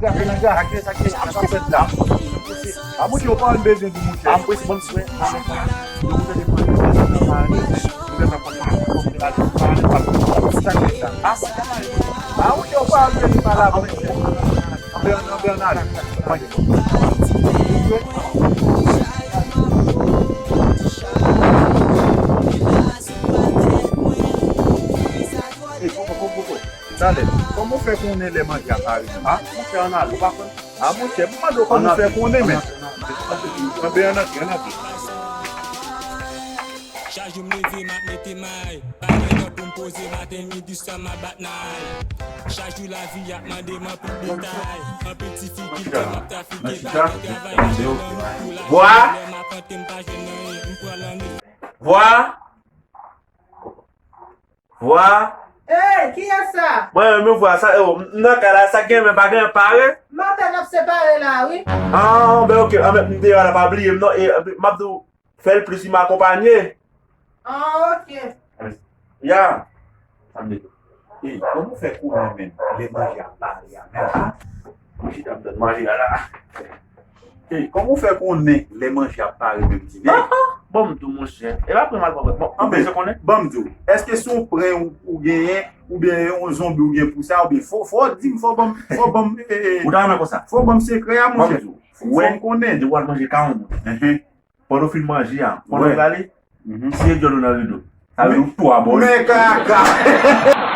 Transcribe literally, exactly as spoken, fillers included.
Gade nan gade sa ki ap fèt la. A monchè, ou pa wè m bezwen di monchè. A m prese, ban m swen. A monchè, ou pa wè m bezwen pale avè w. Anben, anben, ann ale. Talè, kòman w fè konnen lè manje a pare? A, monchè, ann ale, ou pa konn? A, monchè, m mande w kòman w fè konnen, men. Ann ale, ann ale, ann ale. Chak jou m leve, m ap mete may. Pa gen lè pou m poze, maten, midi, swa m ap bat nay. Chak jou lavi ap mande m anpil detay. Anpil ti figi ke m ap trafike, pa gen travay, pa gen pou lajan. Vwa! Lè m ap plante, m pa jwenn anyen, m pran lanne. Vwa! Vwa! Ey, kiyès sa? Mwen menm, vwa sa, yo, m nan kay la, sa gen, men pa gen pare. Maten n ap separe la, wi. Ah, ben, ok, ah, men m te la, pa bliye m, non, e, m ap di w, fè l plis, m akonpanye. Ah, ok. Ya. Sa m di tou. Ey, kòman w fè konnen menm, lè manje ap pare a, menm, a? Mwen chita m tann manje a la. Ey, kòman w fè konnen lè manje ap pare menm, ti nèg? Ah, ah, bon, m di w, monchè. E pa pran mal pran, bon, ou bezwen konnen? Ban m di w, èske se yon pren ou, ou genyen, oubyen yon zonbi ou gen pou sa, oubyen fò, fò w di m, fò w ban m, fò w ban m, e, e, ou ta renmen konsa? Fò w ban m sekrè a, monchè. Ban m di w. Fò m konnen. Depi w al manje kay yon moun. Enhen. Pandan w fin manje a, pandan w prale, tiye djòl ou nan rido. Sa vle di w tou abòne. Men kaka!